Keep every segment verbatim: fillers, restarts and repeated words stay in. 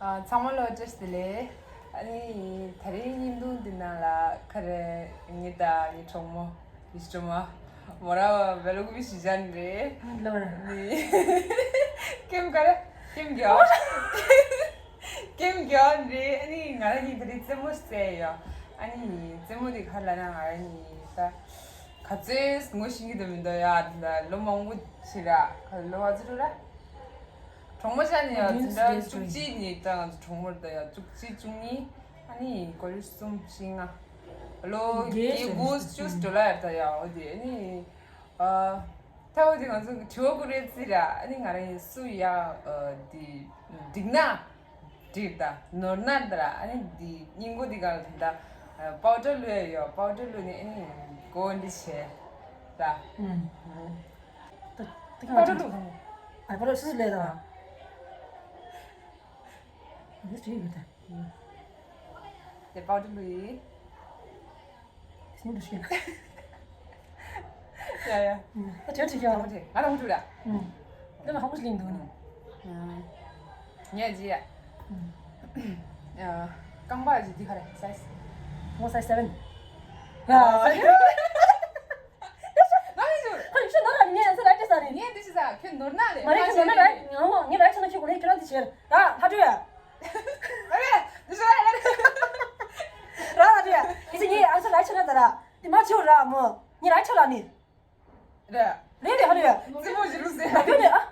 ཨ། ཚང་མ་ལ་བཀྲ་ཤིས་བདེ་ལེགས། ཨ་ནི་དེ་རིང་བརྙན་ཐུང་འདི་ནང་ལ་ག་རེ་ངེད་དང་ངའི་གྲོགས་མོ་ཡེ་ཤེས་སྒྲོལ་མ་མོ་ར་བ་བེ་ལོ་ཀུ་པི་ཞི་ཅན་རེད། ལོ་ར། ནི་ཀེམ་ག་རེ། ཀེམ་གྱོ། ཀེམ་གྱོ་རེད། ཨ་ནི་ང་རང་གཉིས་དེ་རིང་རྩེད་མོ་རྩེ་ཡོད། ཨ་ནི་རྩེད་མོ་དེ་ག་ལ་ན་ང་རང་གཉིས་ད་ག་ཚོད་ངོ་ཤེས་ཀྱི་འདུག་མི་འདུག་ཡ། ད་ལོ་མང་པོ་ཕྱིན་ར། ག་ལོ་བ་ཚོ་ར། གྲོགས་མོ་ཅག་ནི་ཡང་དེ་འདྲ་བཅུ་གཅིག་ནས་ད་ང་ཚོ་གྲོགས་མོ་རེད་ད་ཡ། བཅུ་གཅིག་བཅུ་གཉིས། ཨ་ནི་ཀོ་ལེ་ཇི་གསུམ་བཞི་ལྔ། ལོ་བརྒྱད་དགུ་བཅུ་འགྲོ་ལ་ཡ་རེད་ད་ཡ། འོ་དེ་ཨ་ནི་ཨ་ད་འོ་དེ་ང་ཚོ་དྲི་བ་བཀོད་རེད་ཟེར་ར། ཨ་ནི་ང་རང་ཡིན་སུ་ཡ་འདི་འགྲིག་ན་འགྲིག་ད་ནོར་ན་ད་ར། ཨ་ནི་འདི་སྙིང་གོ་འདི་ག་ལ་དེ་འདྲ་པའུ་ཌར་བླུགས་ཡ་ཡོད། པའུ་ཌར་བླུགས་ནས་ཨ་ནི་གོ་འདི་བྱས་ད། ད་ད་པའུ་ཌར་བླུགས་དང་། ཨ་པའུ་ཌར་སུ་ལས་དང་། ཨ་ནི་ཅི་ཡོད་ད། དེ་པའུ་ཌར་བླུགས་ཡིན། སྙིང་འདུ་ཤེས། ཡ་ཡ། ད་དྲི་བ་དྲི་རྒྱུ། ང་ལ་ཧོང་ཀྲུག་ལ། ཨུམ། ད་ང་ཧོང་ཀྲུག་ལིང་འདུག་ནི། ཨུམ། ངས་ཇི་ཡ། ཨུམ། ཡ། རྐང་པ་ཇི་འདི་ག་རེ་སའི་ཛི། ངོ་སའི་ཛི་སེ་བེན། ཡ། ང་ཡིན་ཞུ། ཁོ་ཡིན་ཞུ་ནོར་ར་ངས་ཡང་སེ་ར་ཅེ་ས་རེད། ངས་འདི་ཞུ་ས་ཁྱོད་ནོར་ན་རེད། མ་རེད་ཁྱོད་ནོར་ན་ར། ངས་ར་ཆེ་ན་ཁྱོད་གོ་ནས་ཁྱོད་རང་འདི་བྱེད་ར་ཧ་ཀྲུ་ཡ། ཨ་རེད། འདི་ཞུ་ས་རེད། ར་ཧ་ཀྲུ་ཡ། ཡིན་ཟེར་ངས་ཨ་ས་ར་ཆེ་ན་ད་ར། འདི་མ་ཆེ་བ་ར་མོ། ངས་ར་ཆེ་ར་ནི། རེད། རེད་རེད་ཧ་ཀྲུ་ཡ། རྩེད་མོ་ཞིག་རུ་ཟེར། ད་ཁྱོད་རེད་ཨ།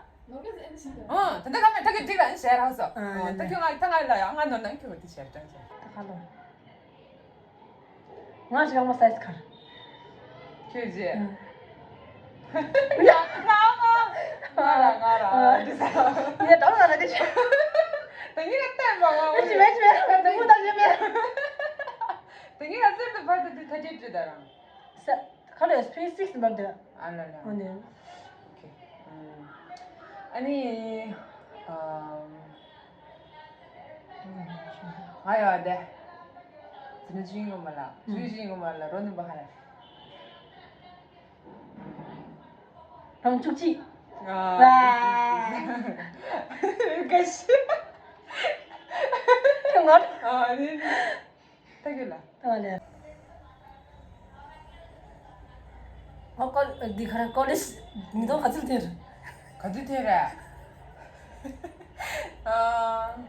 ཨ། ད་ལྟ་ཀ་མེད་ད་ཁྱོད་འགྲིག་ར་ནི་ཞེས་ར་ཧ་སོ། ཨ། ད་ཁྱོད་ང་ད་ང་ལ་ཡ་ང་ནོར་ན་ཁྱོད་འདི་བྱེད་ར་ཅང་ཅང་། ད་ཧ་ལོ། ང་ཞིག་ཨ་མ་སའི་ཛི་གར། ཁྱོད་ཀྱིས། ཨ། ཡ། ང་ང་ང་ར་ང་ར། ཨ། འདི་ས། ངས་དྲང་ལ་ལ་དེ་བྱས། ད་ངས་ལ་བལྟས་པ་ང་། མེད་ཅི་མེད་ཅི་མེད། ད་ངས་ད་བྱས་མེད། ད་ངས་ལ་ཟེར་དུ་བར་དུ་དེ་ཐ་ཆད་བྲིས་ད་རང་། ས། ག་ལ་ཨེ་སི་ཕི་སིག་སི་འབར་དུ། ཨ་ལ་ལ། ཨ་ནི། ཨོ་ཁེ། ཨ་ནི། ཨམ། ང་ཡོད་དེ། དེ་ནི་ཅིང་གོ་མ་ལ། ཅིང་ཅིང་གོ་མ་ལ་རོ་ནི་བ་ཧ་ར། རང་བཅུ་གཅིག་ཨ། ཝ། དགའ་ཤི། ང་། ཨ་ནི། ད་གི་ལ། ད་ལེ། ཨོ་ཀོ་འདི་ག་ར་ཀོ་ལེ་ཇི་ཉིས་སྟོང་ག་ཚོད་དེར། ག་དུས་དེར། ཨ།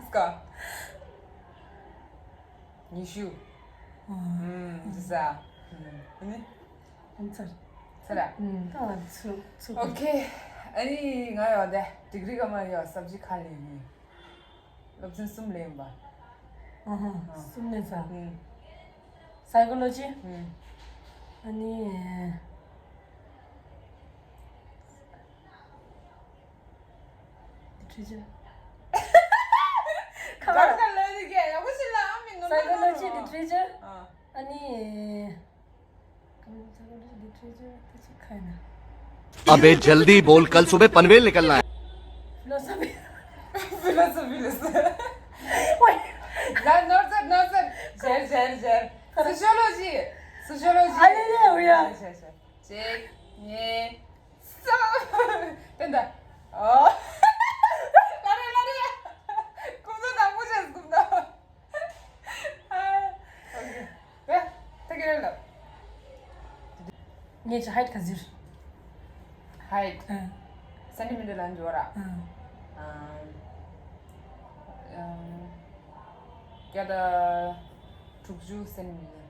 སྐ། ཉི་ཤུ། ཨ། ཨུམ། འདི་ཟ། ཨུམ། ཨ་ནི། ཨ་ནི་ཚར། ཚར་ར། ཨུམ། ད་ང་ཚུ་ཚུ། ཨོ་ཁེ། ཨ་ནི་ང་ཡོད་དེ་ཌིག་རི་ག་མ་ཡོད་སབ་ཇེག་ག་ལེན་ནི། སློབ་ཚན་གསུམ་ལེན་པ། ཨ་ཧ། ཨ། གསུམ་ལེན་ས། ཨུམ། སའི་ཀོ་ལོ་ཇི། ཨུམ། ཨ་ནི། ལི་ཊི་རེ་ཅར། ཁ་ལ། ཁ་ལ་ལོས་ཀྱི་ཡག་པོ་ཞིག་ལ་ཨ་མི་ནོར། སའི་ཀོ་ལོ་ཇི། ལི་ཊི་རེ་ཅར། ཨ། ཨ་ནི། ཁ་ལ་ལོ་ཇི། ལི་ཊི་རེ་ཅར་དེ་ཚོ་ཁ་ན། अबे जल्दी बोल, कल सुबह पनवेल निकलना है। ཕི་ལོ་སོ་ཕི། ཕི་ལོ་སོ་ཕི། ཕི་ལོ་སོ། ཝེ། ལ་ནོར་ཟེར་ནོར་ཟེར། ཟེར་ཟེར་ཟེར། སོ་ཤི་ཡོ་ལོ་ཇི། སོ་ཤི་ཡོ་ལོ་ཇི། ཨ་ལེ་ལེ་འོ་ཡ། ཟེར་ཟེར་ཟེར། གཅིག་གཉིས། གསུམ། ཏན་ཏན། ཨོ། ལ་རེ་ལ་རེ། ཀུམ་ཏོ་དང་པོ་བྱས་ཀུམ་ཏོ། ཨ། ཨོ་ཁེ། ད་ད་གི་རེད་ལ། ངས་ཀྱི་ཧའིཊ་ག་ཟེར། ཧའིཊ། ཨ། སེན་ཊི་མི་ཊར་ལ་འཇོག་ར། ཨ། ཨ། ཨ། བརྒྱ་དང་དྲུག་ཅུ་སེན་ཊི་མི་ཊར།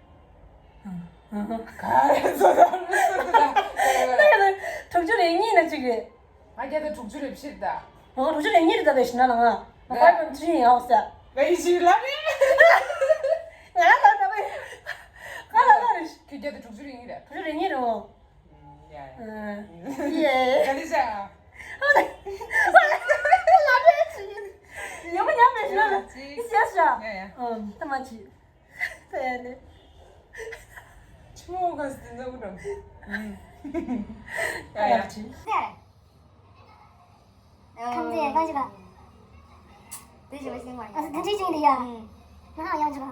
ཨ། ཨ། ག་རེ་ཚོ་དང་མི་ཚོ་དང་། དྲུག་ཅུ་རེ་གཉིས་ན་གཅིག་རེད། ང་བརྒྱ་དང་དྲུག་ཅུ་རེ་བཞི་རེད་ད། ང་དྲུག་ཅུ་རེ་གཉིས་རེད་ད། བས་ཤི་ན་ལ་ང་། ང་ཕའིབ་ཕོའིན་ཊི་ཐི་རི་ཡིན་ཨའོ་ཟེར། བས་ཤི་ལ་རེད། ང་ལ་ད་བས། ང་ལ་ལ་རེད། ཁྱོད་བརྒྱ་དང་དྲུག་ཅུ་རེ་གཉིས་རེད། དྲུག་ཅུ་རེ་གཉིས་རེད་འོ། ཡ་ཡ། ཡེ། ག་ལེ་ཤ། ཨ་ལེ། ལ་རེད་ཅི། ཡོང་མ་ཉམས་མེད་ཤི་ན་ལ། ཅི། ཤ་ཤ། ཡ་ཡ། ཨམ། ད་མ་ཅི། ད་ཡ་ལེ། ཆི་མོ་ག་སི་ནོ་གུ་རམ། ཡ་ཡ། ཁམ་ཚེ་གང་ཞིག་ག་དེ་ཞིག་ལ་ཤེས་མ་ཡིན། ཨ་ཟི་དེ་འདྲའི་ཅིག་འདི་ཡ། ཨུམ། ང་ཧང་ཡང་ཅིག་ག་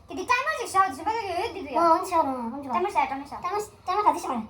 དེ་དེ་ཀྲ་མ་ཞིག་ཤོག་ཞིག་པ་ལ་ཡོད་དེ་དུ་ཡ། ཨོ་ཨོ་ཤོག་རོ་ཨོ་ཀྲ་མ་ཤ་ཀྲ་མ་ཤ། ཀྲ་མ་ཀྲ་མ་ག་དེ་ཤོག་ར།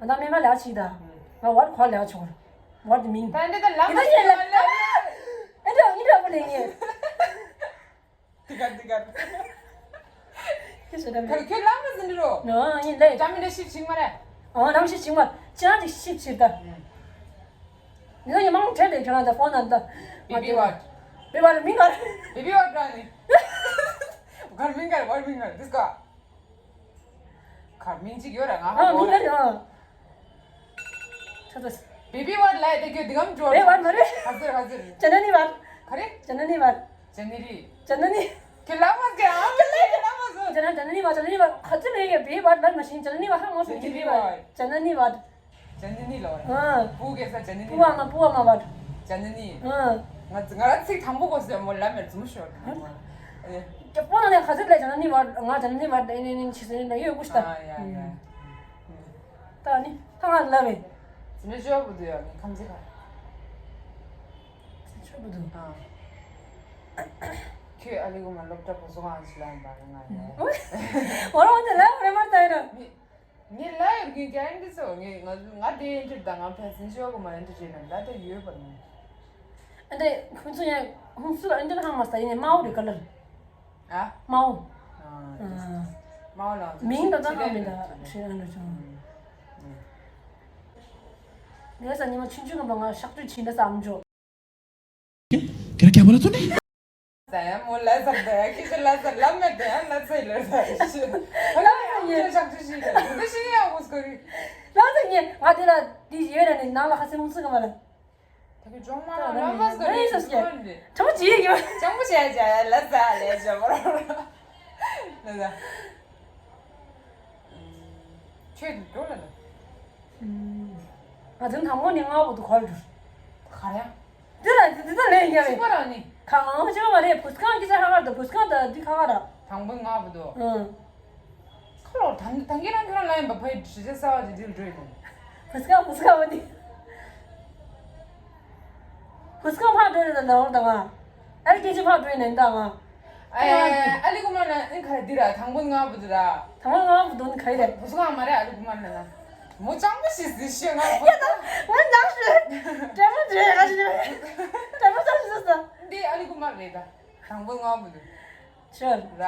ཨ་ད་སྨན་ཁང་ལ་ཕྱིན་ད། ང་what call ལ་ཆོག what the mean? ད་འདི་ད་ལམ་ཡིན་ད་ཡིན་ལ། ཨེ་འདྲ་ཡིན་འདྲ་པོ་ལས་ངེས། དེ་གར་དེ་གར། ཁྱེད་ཤོད་དམ། ཁྱོད་ལམ་ཟིན་འགྲོ། ཨ་ཡིན་ལེ། ཅ་མི་འདྲ་ཞིག་བྱིང་མ་རེད། ཨ་རང་ཞིག་བྱིང་མ། ཅི་རང་ཅིག་ཤིག་ཕྱིར་ད། ནི་ཡི་མང་ཁྲེལ་ལེ་ཁྱོད་རང་ད་ཕོན་ན་ད། Baby what? Baby what མིང་ག་རེད། Baby what ར་ནི། གར་མིང་ག་རེད། What མིང་ག་རེད། This ཀ་གར་མིང་ཅིག་ཡོད་ར་ང་ཧ་གོ་ར། ཨ་མིང་ག་རེད། ཨ། ཆ་ཚ། Baby what ལ་དེ་གི་དེ་གམ་འགྲོ། Baby what མ་རེད། ཧ་ཟེར་ཧ་ཟེར། ཅ་ན་ནི་what། ག་རེ། ཅ་ན་ནི་what། ཅ་ནི་རི། ཅ་ན་ནི། ཁྱེད་ལ་མ་ཟེར་ཨ་མ་ལ་ཁྱེད་ལ་མ་ཟེར། ཅ་ན་ཅ་ན་ནི་what ཅ་ན་ནི་what ཧ་ཅི་ལེ་གི་Baby what ལ་མ་ཤིང་ཅ་ན་ནི་what ཧ་མོ་སུ་ཅ་ན་ནི་Baby what ཅ་ན་ནི་what། ཅ་ན་ནི་ལོ། ཨ། བུ་གེ་ས་ཅ་ན་ནི། བུ་བ་མ་བུ་བ་མ་བར། ཅ་ན་ནི། ཨ། ང་ང་ར་ཚིག་དང་པོ་གོ་སེ་མོ་ལ་མེར་ཙུམ་ཤོར། ཨ། ཀྱ་པོ་ན་ནས་ཁ་ཚིག་ལས་ཅ་ན་ནི་བར་ང་ཅ་ན་ནི་བར་ཨེ་ནི་ནི་ཆི་སེ་ནི་ཡོད་གུ་ཤ་ད། ཨ་ཡ་ཡ། ད་ནི་ད་ང་ལ་བེ། ཙི་ནི་ཅོ་བུ་དུ་ཡ་ནི་ཁམ་ཚིག་ཁ། ཅོ་བུ་དུ། ཨ། ཁྱོད་ཨ་ལི་གུ་མ་སློབ་གྲྭ་བུ་སོ་གང་ཞིག་ལ་ཡིན་པ་རེད་ང་ཡ། འོ་ར་འོ་དེ་ལ་རེ་མར་ད་ཡ་ར། ངའི་ལ་ཡོད་ཀྱི་རྒྱ་ཡིན་འདི་ཚོ་ངས་ང་ང་དེ་ཨེ་འདྲི་དང་ང་ཕན་ཚུན་ཤོག་གི་མ་ཨེ་འདྲི་བྱས་ན་ལ་དེ་ཡོད་པ་ནི། ཨ་འདི་ཁོང་ཚོ་ཡང་ཁོང་ཚོ་ལ་ཨེ་འདྲི་ཧང་མ་ས་ཡིན་ནི་དམར་པོ་རེད་ཀ་ལར། ཨ། དམར་པོ། ཨ། དམར་པོ་ལ་མིང་ད་ད་ཧང་མི་ད་ཁྲི་ཨ་འདྲི་ཆུང་། ངས་ས་ཉི་མ་ཆུང་ཆུང་གི་མ་ང་གཤག་བཅོས་བྱིན་ད་བསམ་འཇོག་ཁྱེད་རང་རྒྱ་མོ་ལ་ཚོ་ནི། ད་ཡང་མོ་ལ་ཟབ་ད་ཡང་ཁྱི་ཁྱི་ལ་ཟབ་ལ་མེད་ད་ཡང་ལ་ཚེ་ལ་ཟབ་ཤི། ལ་ཟབ་ཉེ་ཞག་ཅི་ཤི་ད་འདི་ཤི་ཡང་མོ་སྐོར་རི། ལ་ཟབ་ཉེ་ང་དེ་ལ་དེ་ཡོད་ན་ནི་ནང་ལ་ཁ་སེ་མོ་སུ་ག་མ་ལ། ད་ཁྱི་ཇོང་མ་ལ་ལ་མ་སྐོར་རི་ཨེ་ཡིན་ས་སྐྱེ་ཁོ་འདི་ཁྲ་མོ་ཅི་ཡོད། ཇོང་མོ་བྱས་བྱས་ལ་ཟབ་ལས་ཇོང་མོ་ར། ལ་ལ། ཁྱོད་འགྲོ་ལ་ལ། ང་དོན་དང་པོ་ནས་ང་བུ་དུ་གོ་ལ་འགྲོ། ག་རེ། འདི་ལ་འདི་ལ་ལས་ཡ་རེད། གཅིག་པ་རང་ནི། གང་ཅི་མ་རེད། བུ་སྐང་སྐྱིད་ཆ་ཧ་གར་དུ་བུ་སྐང་དང་འདི་ཁ་ག་ར། དང་པོ་ང་བུ་དུ། ཨང་། ཁ་ལོ་དང་དང་གི་རང་གི་རང་ལ་ཡིན་པ་ཕའི་དྲི་ཆ་ས་བ་ཅི་འདི་ལ་འགྲོ་ཡིན་ནོ། བུ་སྐང་བུ་སྐང་བ་ནི། བུ་སྐང་ཕ་འགྲོ་ཡིན་ན་འོར་དང་ང་། ཨ་རི་སྐད་ཆ་ཕ་འགྲོ་ཡིན་ན་འདི་དང་ང་། ཨ་ལི་ཀུ་མར་ལ་ཨིན་ག་རེ་འདི་ར་དང་པོ་ང་བུ་དུ་ར། དང་པོ་ང་བུ་དུ་ནི་ག་རེ་རེད། བུ་སྐང་མ་རེད། ཨ་ལི་ཀུ་མར་ལ་ན། མོ་ཅང་པོ་ཞིག་ཟི་ཤེས་ང་བུ་དུ། ང་ནག་ཤོད། དྲན་མོ་བྱེད་ག་ཞིག་དྲན་མོ་ཅང་ཞིག་ཟི་ས། འདི་ཨ་ལི་ཀུ་མར་རེད་ད། དང་པོ་ང་བུ་དུ། ཤོད། ར།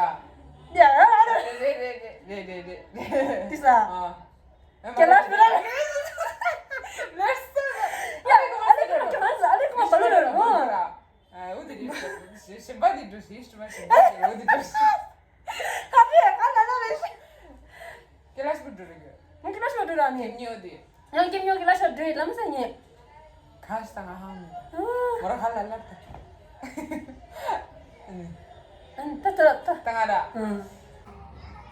ཡ་ར་ར། རེད་རེད་རེད་རེད་རེད་རེད། དེ་ས། ཨ། ཁྱེད་ལ་ཤོད་ར། ལེར་སོ། ཡ་ཨ་ལི་ཀུ་མར་ག་ས་ཨ་ལི་ཀུ་མར་བ་ལུ་ར། ཨ། འོ་དེ་རེད། ཞིམ་པ་དེ་འགྲོ་ཞིག་ཞིམ་པ་ཞིམ་པ་དེ་འོ་དེ་འགྲོ་ཞིག་ཁ་ཕྱེ་ཁ་ལ་ལ་རེད། ཀི་ལ་ཤི་པུ་འགྲོ་རེད། ངས་ཀི་ལ་ཤི་པུ་འགྲོ་ར་ནི། ཉོ་དེ། ཡང་ཀི་ཉོ་ཀི་ལ་ཤི་འགྲོ་ལམ་སེ་ཉེ། ཁ་ཤི་ད་ང་ཧང་མི། མོ་ར་ཁ་ལ་ལ་ད། ཨན་ད་ད་ད། ད་ང་ར། ཨང་།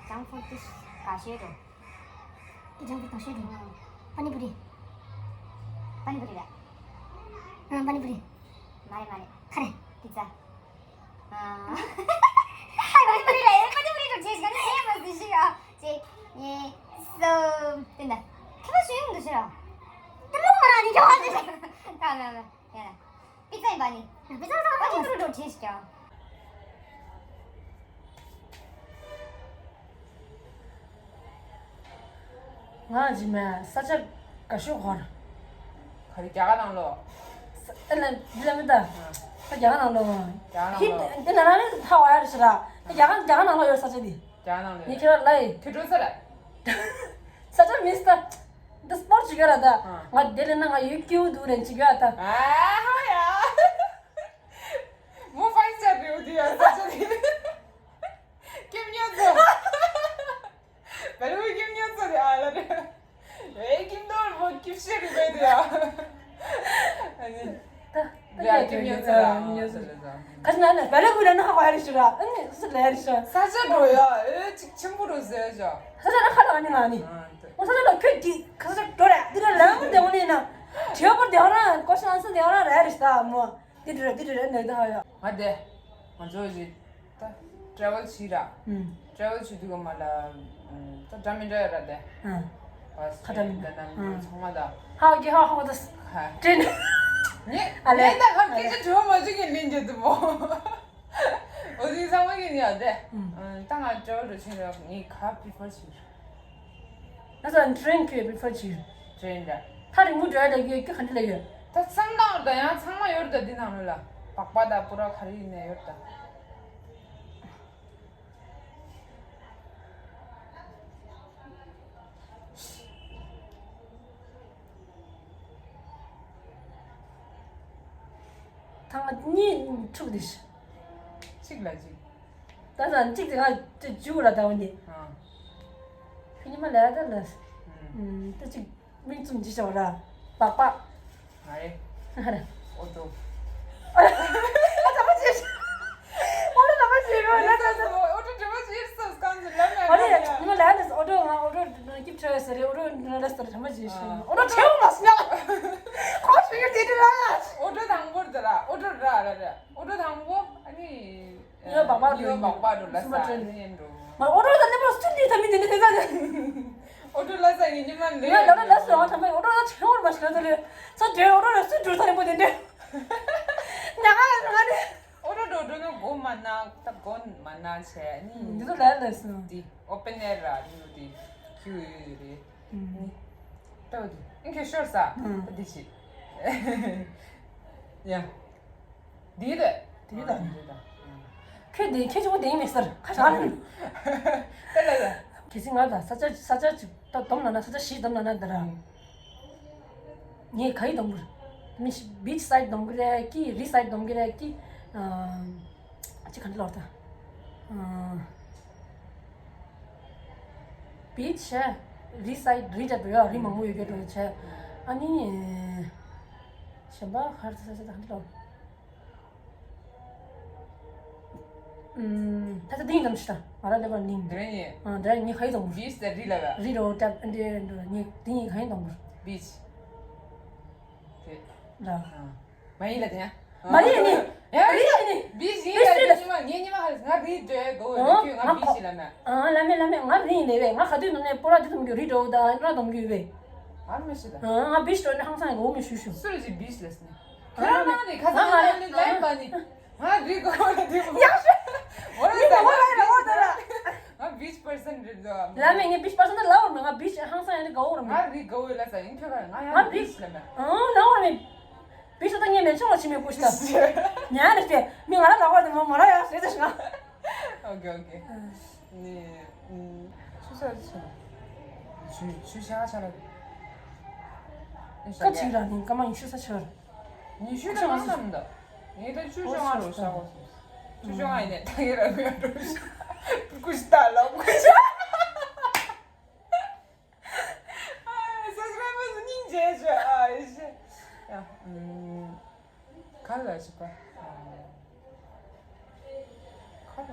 ཀྲང་ཧྥུ་ཏི་ག་ཤེ་རོ། ཀི་ཀྲང་ཧྥུ་ག་ཤེ་རོ། པ་ནི་པུ་རི། པ་ནི་པུ་རི་ར། ཨང་པ་ནི་པུ་རི། མ་རེད་མ་རེད། ཁ་རེ། པི་ཛ། ཨ། ཧ་པ་ནི་པུ་རི་ལ་ཡོད། པ་ནི་པུ་རི་འགྲོ་ཆེ་ཞིག་ནི་ཧེ་མ་ཟི་ཞིག་ཨ། ཅེ། ཉེ། སོ། དེ་འདྲ། ཁ་པ་ཞུ་ཡོང་འདུག་ཞིག་ར། དེ་མོ་མ་ར་ནི་ཡོང་ཨ་ནི། ད་ང་ང་ཡ་ལ། པི་ཛ་ཡིན་པ་ནི། པི་ཛ་ད་པ་ནི་པུ་རི་འགྲོ་ཆེ་ཞིག་ཨ། ང་ཇི་མ་ས་ཆ་ག་ཤོད་ཧོར། ག་རེ་རྒྱ་གར་ནང་ལོ། ཨ་ལ་འདི་ལ་མི་ད། ཨ། ས་རྒྱ་གར་ནང་ལོ། རྒྱ་གར་ནང་ལོ། ཧི་འདི་ན་ན་ནི་ཐ་བ་ཡ་རེ་ཤི་ར། ཨ་རྒྱ་གར་རྒྱ་གར་ནང་ལོ་ཡོད་ས་ཆ་འདི། རྒྱ་གར་ནང་ལོ། ངས་ཁྱེད་ར་ལ་ཡི། ཁྱོད་འགྲོ་ས་ར། ས་ཆ་མི་སི་ད། འདི་སྤོར་བྱེད་ག་ར་ད། ཨ། ང་དེ་ལས་ན་ང་ཡུལ་སྐྱིད་པོ་འདུག་རེད་བྱེད་ག་ད། ཨ་ཧ་ཡ། མོ་ཕའི་ཆ་རེ་འུ་དུ་ཡ་ས་ཆ་རེ། སྐྱིད་ཉོ་ཚོ། བལ་བོའི་སྐྱིད་ཉོ་ཚོ་རེད་ཨ་ལ་རེད། ཨེ་སྐྱིད་ནོར་མོ་སྐྱིད་ཤེས་རེད་པས་དེ་ཡ། ཨ་ནི། ད་ད་ཡ་སྐྱིད་ཉོ་ཚོ་རེད་ཨ་ཉོ་ཚོ་རེད་ད། ཁ་ཅིག་ན་ནི་བལ་བོའི་ན་ཧ་གོ་ཡ་རེད་ཞུ་ར། ཨ་ནི་སུ་ལ་ཡ་རེད་ཞུ། ས་ཆ་འགྲོ་ཡ་ཨེ་ཅིག་ཆེན་པོ་རུ་ཟེར་ཞོ། ས་ཆ་ན་ཁ་ལ་ཨ་ནི་ང་ནི། ཨ་ད། ཨོ་ས་ཆ་ལ་ཁྱོད་ཀྱི་ཁ་ས་ཆ་འགྲོ་རེད་འདི་ར་ལམ་དེ་འོ་ནི་ན། དྲེའུ་པར་དེ་འོ་ར་ཀོ་ཤ་ན་སུ་དེ་འོ་ར་རེད་རེད་ད་མོ། འདི་འདྲ་རེད་འདི་འདྲ་རེད་འདི་འདྲ་ཧ་ཡ། ང་དེ། ང་ཚོ་ཞིག་ད་ཊེ་རེ་ཝལ་བྱས་ར། ཨུམ། ཊེ་རེ་ཝལ་བྱེད་དུས་སྐབས་མ་ལ། ད་འདྲ་མི་འདྲ་ཡོད་ར་དེ། ཨ། བ་སི་ཁ་ཊ་མི་འདྲ་ན་མི་འདྲ་ཚང་མ་ད། ཧ་གི་ཧ་ཧ་ད། ཧ། དྲན། ངས་ངས་ད་ཧ་སྐད་ཆ་དྲི་བ་མ་བྱུང་གི་ལན་རྒྱག་ཐུབ་མོ། འོ་དེ་ཚང་མ་གི་ནི་ཡ་དེ། ཨུམ། ད་ང་ཊེ་རེ་ཝལ་འགྲོ་ཆེན་ར་ངས་ག་པི་རི་ཕར་བྱེད། ང་ཚོ་ཊེ་རེན་གྱིས་པི་རི་ཕར་བྱེད། ཊེ་རེན་ར། ཐག་རིང་མོ་འགྲོ་ཡ་ལ་ཡོད་ཀྱི་ག་འདྲ་ལ་ཡོད། ད་བསམ་སྟངས་ད་ཡང་ཚང་མ་ཡོད་ད་འདི་ནང་ལོགས་ལ། སྦག་སྦག་ད་པུ་ར་ག་རེ་ཡིན་ནའི་ཡོད་ད། ཐང་གཉིས་འཁྲུག་དེ་ཤི། གཅིག་ལ་གཅིག་ད་ས་གཅིག་དེ་ང་དེ་འཇུག་ར་ད་འོ་ནི། ཨ། ཕི་ཉི་མ་ལ་ད་ལ། ཨུམ། ད་གཅིག་མིག་བཙུམ་ཅི་བྱ་བ་ར། པག་པག་ང་རེ། ང་རེ། ཨོ་ཏོ། ཨ་ད་མ་ཅི། ཨོ་ཏོ་ད་མ་ཅི་རོ་ལ་ད་ད། ཨོ་ཏོ་ད་མ་ཅི་སོ་སྐམ་ཟེར་ལ་ང་ཨ་རེ། ཉི་མ་ལ་ནས་ཨོ་ཏོ་ང་ཨོ་ཏོ་སྐྱིབས་ཁྲོད་ཟེར་རེ་ཨོ་ཏོ་ལ་ལ་ཟེར་ད་མ་ཅི་ཤི། ཨོ་ཏོ་ཁྲེའུ་མ་སི་ཉག་ཁོ་ཤི་ཡོད་དེ་དེ་ལ་ལ། ཨོ་ཏོ་དང་པོ་དེ་ར་ཨོ་ཏོ་ར་ར་ར་ཨོ་ཏོ་དང་པོ་ཨ་ནི། ཡོ་བག་བག་འགྲོ་ཡོ་བག་བག་འགྲོ་ལ་ས་ཨ་ནི་འགྲོ། ང་ཨོ་ཏོ་ད་ནི་པོ་སུ་ནི་ད་མི་དེ་ནི་དེ་ད་ནི། ཨོ་ཏོ་ལ་ས་ཡིན་ཉི་མ་ལེ། ང་ལ་ལ་ལ་སུ་ཨ་ཐ་མ་ཨོ་ཏོ་ལ་ཆེ་བོར་མ་ཤི་ལ་ད་ལེ། ས་དེ་ཨོ་ཏོ་ལ་སུ་འགྲོ་ས་རེ་པོ་དེ་འདྲ། ཉག་ག་ང་ནི། ཨོ་ཏོ་འགྲོ་འགྲོ་ནི་སྒོ་མ་ན་ད་སྒོ་མ་ན་ཆེ་ནི། འདི་ཚོ་ལ་ལ་སུ། འདི་ཨོ་པན་ཨེར་ར་ནི་འདི་ཁྱུ་ཡོད་རེད། ནི། ལྟོས་དེ་ཨིན་ཁྱོད་ཤོར་ས། ད་འདི་ཞིག་ཡ། འདི་རེད། འདི་རེད། འདི་རེད། ཁྱོད་འདི་ཁྱོད་ཆུང་མ་འདི་མེད་ཟེར་ཁ་ཤག་རེད། ད་ལ་ལ། གལ་སྲིད་ང་ལ་ས་ཆ་ས་ཆ་ཅིག་ད་སྡོམ་ན་ན་ས་ཆ་བཞི་སྡོམ་ན་ན་འདི་ར། ངས་ག་ཡི་སྡོམ་གི་རེད། མི་ཤི་བིཆ་སའིཌ་སྡོམ་གི་རེད་ཀི་རི་སའིཌ་སྡོམ་གི་རེད་ཀི། ཨ་ཅི་ག་འདྲ་ལོར་ད། ཨ། བིཆ་བྱས། རི་སའིཌ་རི་འདྲ་འགྲོ་ཡ་རི་མང་པོ་ཡོད་རྒྱུ་འགྲོ་བྱས། ཨ་ནི། གཞན་པ་ཧར་ས་ས་ས་ཧར་ལོ། ཨུམ། ད་ལྟ་འདི་ཡིན་དམ་ཞིག་ད། ང་རང་འདི་བར་ནིང་། འདི་རེད་ཡིན། ཨ། འདི་ར་ངས་ག་ཡིན་དམ། བིས་ད་རི་ལ་བ། རི་རོ་ཏྲ་འདི་འདི་ངས་འདི་ཡིན་ག་ཡིན་དམ། བིས། དེ། ལ། ཨ། མ་ཡིན་ལ་དེ་ཡ། མ་ཡིན་ནི། ཡ། རི་ཡིན་ནི། བིས་ཡིན་ལ་དེ་ཉི་མ་ངས་ཉི་མ་ཧ་ལས་ང་རི་འདོད་གོ་འདོད་ཁྱོད་ང་བིས་ལ་མ། ཨ། ལ་མེ་ལ་མེ་ང་རི་ཡིན་ལེ་བས། ང་ག་དུས་ནམ་ནས་སྤོ་ར་དེ་དམ་གྱི་རི་འགྲོ་ད་ར་དམ་གྱི་བས། ཨ་མ་ཤི་ད། ཨ། ང་བིས་འགྲོ་ནི་ཧང་སང་གོ་མི་ཤུ་ཤུ། སུ་རེ་ཅི་བིས་ལ་སི་ནི། ཁྱོད་རང་ནི་ཁ་སང་ལ་ལ་ལ་ལ་ལ་ལ་ལ། ང་རི་གོ་ལ་དེ་མོ། ཡག་ཤོས། འོ་ར་ད་ང་རི་ང་བིས་པར་སན་རེད་དོ། ལ་མེ་ངས་བིས་པར་སན་ད་ལ་འོར་མེ། ང་བིས་ཧང་སང་ཡ་ནི་ག་འོར་མེ། ང་རི་གོ་ལ་ས་ཡིན་ཁྱོད་ང་ཡ་ང་བིས་ལ་མེ། ཨང་ལ་འོར་མེ། བིས་ད་ངས་མེ་ཆུང་བ་ཆི་མེ་ཀུ་ཤི་ད། ཉ་རེ་ཏེ་མི་ང་ར་ལ་འོར་དེ་མོ་མ་ར་ཡ་ཟེར་ད་ཤི་ང་། ཨོ་ཀེ་ཨོ་ཀེ། ནི། ཆུ་ས་ཆུ། ཆུ་ཆུ་ཤ་ཤ་ལ། ཀ་ཅིག་ར་ནི་ཀ་མ་ཡིན་ཆུ་ས་ཆུ། ཉི་ཤུ་དང་ལྔ་ཙམ་འདུག་ངས་ད་བཅུ་བཅོ་ལྔ་རུ་བཞག་གོ་སོང་། བཅུ་བཅོ་ལྔ་ཡིན་ནས་ད་གིན་རང་ངོས་འགྲོ་ཤག་ཀུ་ཤི་ད་ལ་ཀུ་ཤི། ཨ། སབ་སི་ཀ་རའི་བར་སྙིང་རྗེ་ཆེ། ཨ་ཡེ་ཤེ། ཡ། ཨུམ། ག་ལ་ཞིག་པ། ཁ་ལ།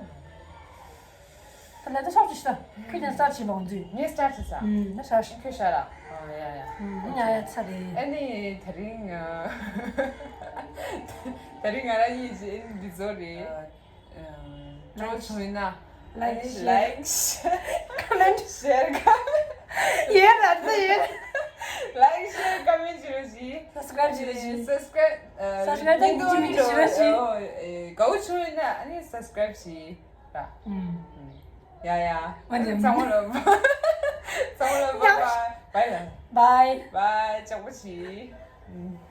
ད་ལྟ་ཤོག་ཅིག་ཤི་ད། ཁྱོད་ཀྱང་སི་ཊར་བྱེད་པ་འོང་དུས། ངས་སི་ཊར་བྱེད་ས། ཨུམ། ད་ཤར་ཤི། ཁྱོད་ཤར་ར། ཨ་ཡ་ཡ། ཨུམ། ཡ་ཡ་ཚ་རེད། ཨ་ནི་དེ་རིང་། དེ་རིང་ང་རང་གཉིས་ཀྱི་ཨ་ནི་འདི་ཚོ་རེད། སྤྲོ་བྱུང་ཡིན་ན། ལའིཀ། ལའིཀ། ཀོ་མེན་ཊི། ཤེར། ཡེ་ར་ད་ཡེ། ལའིཀ། ཤེར། ཀོ་མེན་ཊི་བྱེད་རོགས་གྱིས། སབ་སི་ཀ་རའིབ་བྱེད་རོགས་གྱིས། སབ་སི་ཀ་རའིབ། སབ་སི་ཀ་རའིབ་ད་ཉིན་གཅིག་མིན་གཅིག་བྱེད་རོགས་གྱིས། ཨོ། ཨེ། དགའ་བོ་བྱུང་ཡིན་ན་ཨ་ནི་སབ་སི་ཀ་རའིབ་བྱེད་ར། ཨུམ། ཡ་ཡ། ཨ་ནི་ཚང་མ་ལ། ཚང་མ་ལ་བའི་བའི། བའི་ལ། བའི། བའི། ལྕགས་པོ་བྱེད། ཨུམ།